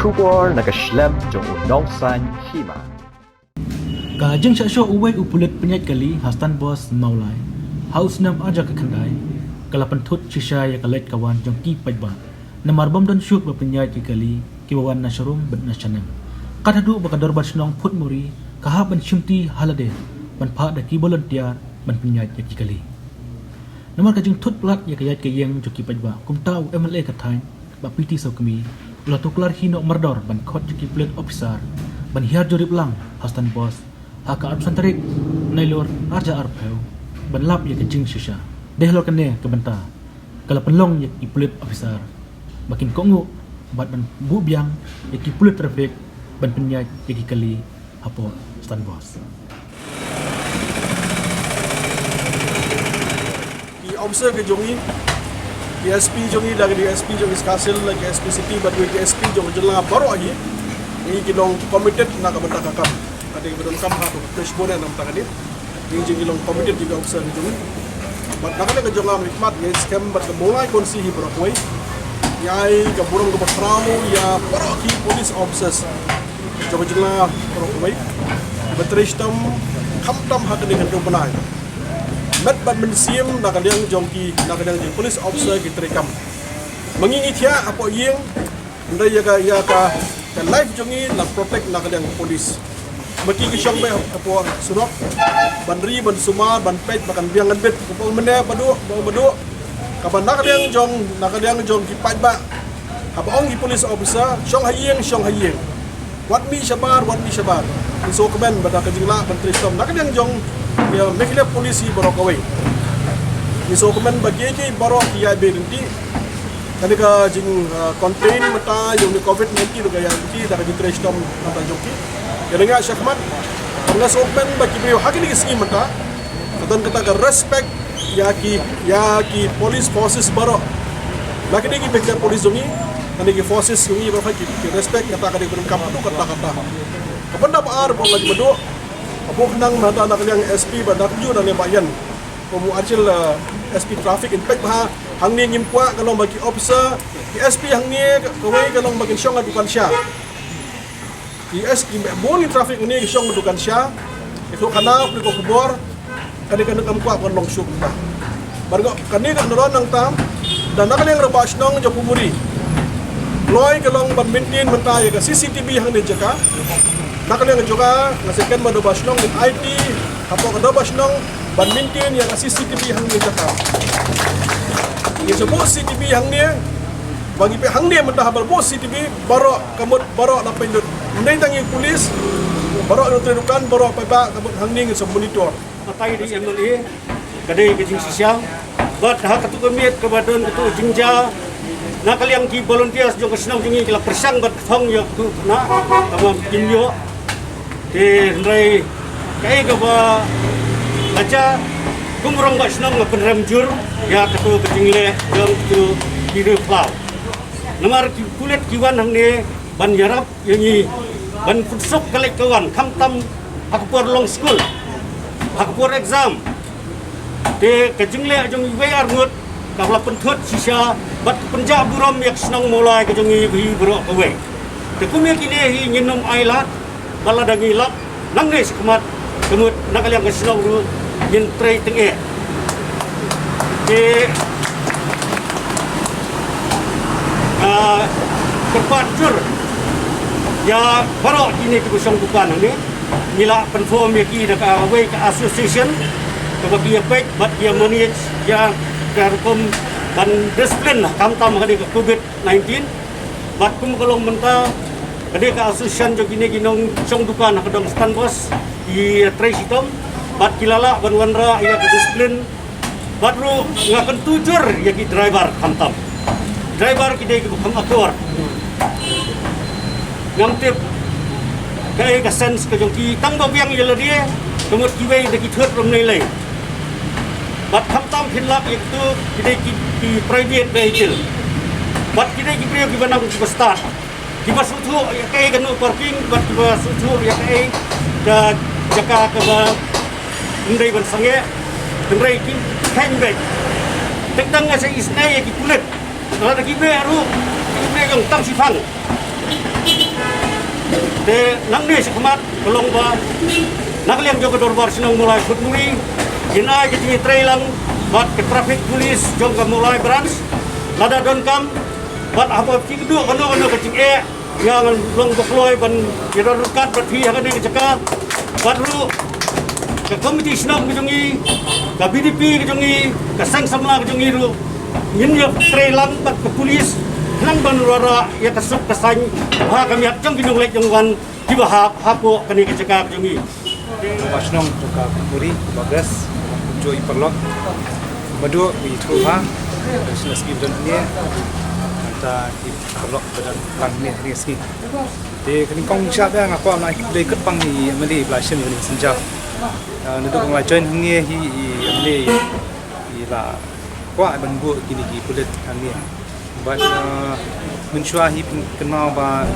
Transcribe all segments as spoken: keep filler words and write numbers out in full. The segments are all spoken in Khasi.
Khubor na ka shlem jong u Nongsaiñ Hima. Ka jingshah shoh uwei u pulit pynïaid kali ha Stand Bus Mawlai ha u snem ar hajar khyndai ka la pynthut shisha ïa ka leit ka wan jong ki paidbah. Namar bym don shuh ba pynïaid ki kali kiba wan na sharum bad na shaneng. Kat haduh ba ka dorbar shnong Phutmuri ka hap ban shimti ha lade ban phah da ki volunteer ban pynïaid ïa ki kali. Namar ka jingthut palat ïa ka ïaid ka ïeng jong ki paidbah, kumta u M L A ka thaiñ, Bah P T Sawkmie, u la tuklar hi noh mardor ban khot ïa ki police officer ban hiar jurip lang ha Stand Bus ha ka arphew san tarik Nailur ar hajar arphew ban lap ïa ka jingshisha. Dei halor kane ka bynta ka la pynlong ïa ki police officer ba kin kohnguh bad ban buh biang ïa ki police traffic ban pynïaid ïa ki kali hapoh Stand Bus. Ki officer ki jong ngi, ki S P jong ngi, la ki S P jong East Khasi Hills, la ki S P City bad ki S P jong jylla baroh hi, ngi ki long committed na ka bynta ka kam. Ka dei ba donkam ha ka Press Board na ka bynta kane. Ngi jong ngi long committed jong ki officer ki jong ngi. Bad na kane ka jong nga, mihkhmat, ngi skhem bad ka Mawlai Constituency hi baroh kawei, ngi ai ka burom kaba khraw ïa baroh ki police officers jong ka jylla baroh kawei ba trei shitom khamtam ha kane ka kynthei bnai. Met bad mynsiem na ka liang jong ki, na ka liang jong police officer ki trei kam. Ma ngi ngi thiah hapoh ïing, hynrei ïa ka, ïa ka, ka life jong ngi la protect na ka liang police. Ma ki ki shong beit hapoh surok ban ri, ban sumar, ban peit ba kan biang kan bit, hapoh mynne ba duk, ba duk. Kaba na ka liang jong, na ka liang jong ki paidbah, haba ong ki police officer, shong ha ïing, shong ha ïing. Wat mih shabar, wat mih shabar. Ngi sngewkmen ba da ka jinglah ban trei shitom na ka liang jong, ïa, Meghalaya Police hi baroh kawei. Ngi sngewkmen ba kiei kiei baroh ki ïai beh lynti. Kane ka jing, uh, contain mynta ïa une u covid nineteen ruh ka ïai lynti da ka jingtrei shitom mynta jong ki. Ïa, ngi ïa shakhmat. Nga sngewkmen ba ki briew ha kine ki sngi mynta ka don kata ka respect ïa ki, ïa ki police forces baroh. Na kine ki bynta police jong ngi, kine ki forces jong ngi baroh ki, ki respect kata ka dei ban kam tu kata kata. Ka bynta ba ar ba ka jingmadu. Ka buh khnang mynta na ka liang S P ba na ka ju na ne ba ïan. Ko mu ajil, eh, S P traffic in peit ba hangne ngim kwah ka long ba ki officer, ki S P hangne ka, kawei ka long ba kin shong ha dukan sha. Ki S P bun ki traffic hangne ki shong ha dukan sha. Itu khana pli ko khubor. Kane kane kam kwah ban long shuh mynta. Bad nga kane ka nalon nangta da na ka liang Rangbah Shnong jong Phutmuri. Kloi ka long ban maintain mynta ïa ka C C T V hangne jaka. Na ka liang jaka nga second ba Rangbah Shnong in I T hapoh ka Rangbah Shnong ban maintain ïa ka C C T V hangne jaka. Ngi sa buh C C T V hangne, ba ngi peit hangne mynta haba buh C C T V baroh ka mut baroh la pynlut. Ym dei tang ïa ki police, baroh ïa ki nongtrei dukan, baroh paidbah ka mut hangne ngin sa monitor. Batai da M L A, ka dei ka jingshisha. Bad ha katu ka miet kaba don katu jingjia, na ka liang ki volunteers jong ka shnong jong ngi ki la pyrshang ban thong ïa katu na, kaba kim ïoh. Te hynrei kaei kaba la jia, kum u Rangbah Shnong nga pynrem jur ïa katu ka jingleh jong katu ki riewkhlaw. Namar ki pulit ki wan hangne ban ïarap ïa ngi ban pynsuk ka leit ka wan, khamtam ha ka por long skul, ha ka por exam. Te ka jingleh jong iwei arngut ka la pynthut shisha bad ka pynjah burom ïa ka shnong Mawlai ka jong ngi hi baroh kawei. Te kum ïa kine hi ngin ym ailad, ba lada ngi lap nangne shakhmat, ka mut na ka liang ka shnong ruh ngin trei tyngeh. Te, ah, kyrpad jur ïa baroh kine kiba shong dukan hangne. Ngi la pynform ïa ki da kawei ka association kaba ki ïa peit bad ki ïa manage ïa ka rukom ban discipline khamtam ha kane ka covid nineteen. Bad kum ka long mynta, ka dei ka association jong kine ki nongshong dukan ha ka dong Stand Bus, ki trei shitom bad ki la lah ban wanrah ïa ka discipline. Bad ruh nga kyntu jur ïa ki driver khamtam. Driver ki dei kiba kham akor. Ngam tip kaei ka sense ka jong ki, tang ba biang ïa lade, ka mut kiwei da ki thut ruh ym lei lei. Bad khamtam phin lap ïa kitu, ki dei ki, ki private vehicle. Bad ki dei ki briew kiba nang kiba stad. Kiba sngewthuh ïa kaei ka no parking, bad kiba sngewthuh ïa kaei ka jaka kaba ym dei ban sangeh. Hynrei ki kheiñ beit. Tang tang nga sa isynei ïa ki pulit. Lada ki beh ruh, ki beh jong tang shipang. Te nangne shakhmat ka long ba na ka liang jong ka Dorbar Shnong Mawlai Kutmuri, ngin ai ka jingïatreilang bad ka traffic police jong ka Mawlai Branch, lada donkam, bad haba phi kduh kano kano ka jingeh, nga ngan long ba kloi ban ïadon ryngkat bad phi ha kane ka jaka. Bad ruh ka komiti shnong ka jong ngi, ka B D P ka jong ngi, ka seng samla ka jong ngi ruh, ngin ïatreilang bad ka police khnang ban wanrah ïa ka suk ka saiñ ha ka miat jong ki nongleit nongwan kiba hap hapoh kane ka jaka ka jong ngi. Ba shnong jong ka Kutmuri, ba best, ba kumjuh i paralok. Madu i thru ha, da shnong ski don ne, anta i paralok ba don lang ne, ne ski. Te kani kong sha ba nga kwah na dei kut pang i M L A ba la shim ni senja. Nadu kong la join hangne hi i M L A i la kwah ban buh kini ki pulit hangne. Bad, uh, mynshuwa hi pyn-, kynmaw ba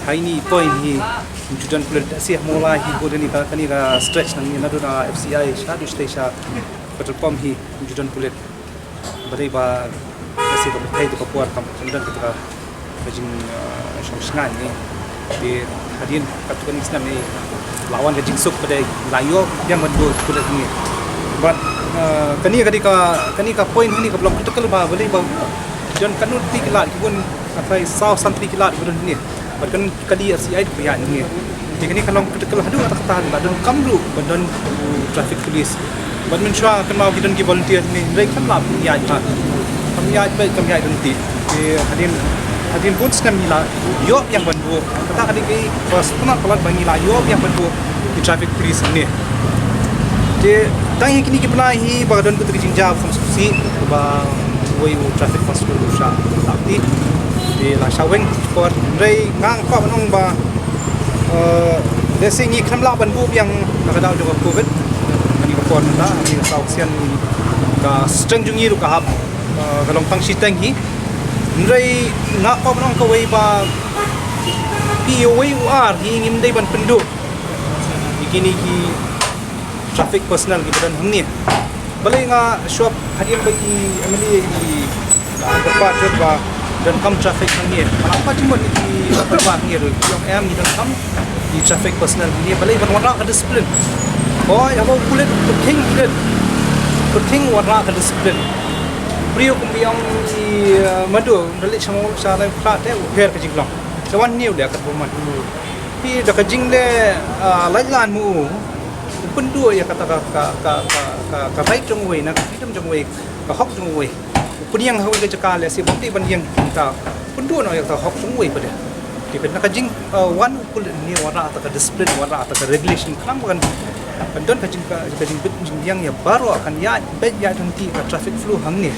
ha ini i point hi, ym ju don pulit, da sih ha Mawlai hi, bad kani ka, kani ka stretch nangne naduh na F C I shaduh shatei sha petrol pump hi, ym ju don pulit. Balei ba, da sih ba pynthei tu ka por kam, ym don kata ka, ka jing, uh, shong shngain ne. Te hadien katto katne snem ne la wan ka jingsuk ba dei la ïoh biang ban buh pulit hangne. Bad, uh, kane ka dei ka, kane ka point hangne kaba long critical ba balei ba don katno tylli ki lad, ki bun, nga tharai saw san tylli ki lad ba don hangne. Bad kan kali F C I ruh ba ïaid hangne. Te kane ka long critical haduh katta katta, la donkam ruh ba don traffic police. Bad mynshuwa kynmaw ki don ki volunteer hangne, hynrei kam lah ban ïaid, ha. Kam ïaid beit, kam ïaid ryntih. Te hadien, hadien bun snem ngi la ïoh biang ban buh. Kata ka dei ka, ba sngewtynnat palat ba ngi la ïoh biang ban buh ki traffic police hangne. Te tang hi kine ki bnai hi ba ka don kata ka jingjia ba kham sngewsih ba uwei u traffic patrol u shah tap ti. Te la shah weng por, hynrei nga kwah ban ong ba, eh, lehse ngi khlem lah ban buh biang na ka daw jong ka covid. Kane ka por mynta, kane ka saw ksian, ka strength jong ngi ruh ka hap, eh, ka long tang shiteng hi. Hynrei nga kwah ban ong kawei ba phi, uwei u ar hi ngim dei ban pynduh ïa kine ki traffic personnel kiba don hangne. Balei nga shuwa hadien ba i M L A i la kyrpad jur ba donkam traffic hangne. Nga la kyrpad jingmut ïa ki la kyrpad hangne ruh, ki ong em ngi donkam i traffic personnel hangne. Balei? Ban wanrah ka discipline. Hooid, haba u pulit u pyrkhing pulit, pyrkhing wanrah ka discipline. Briew kumba ong i, eh, Madu, da leit sha Mawlai sha Mawlai Pla te u pher ka jinglong. Te wan hangne u leh katba mon. Te da ka jingleh, ah, lait lan mo u, u pynduh ïa kata ka, ka, ka right jong uwei, na ka freedom jong uwei, ka hok jong uwei. U pynïeng ha kawei ka jaka lehse bym dei ban ïeng mynta, u pynduh noh ïa kata ka hok jong uwei pat de. Te na ka jing, ah, wan u pulit hangne wanrah kata ka discipline, wanrah kata ka regulation khnang ba kan, kan don ka jing, ka, ka jingbit jingbiang ïa baroh, kan ïaid beit ïaid ryntih ka traffic flow hangne.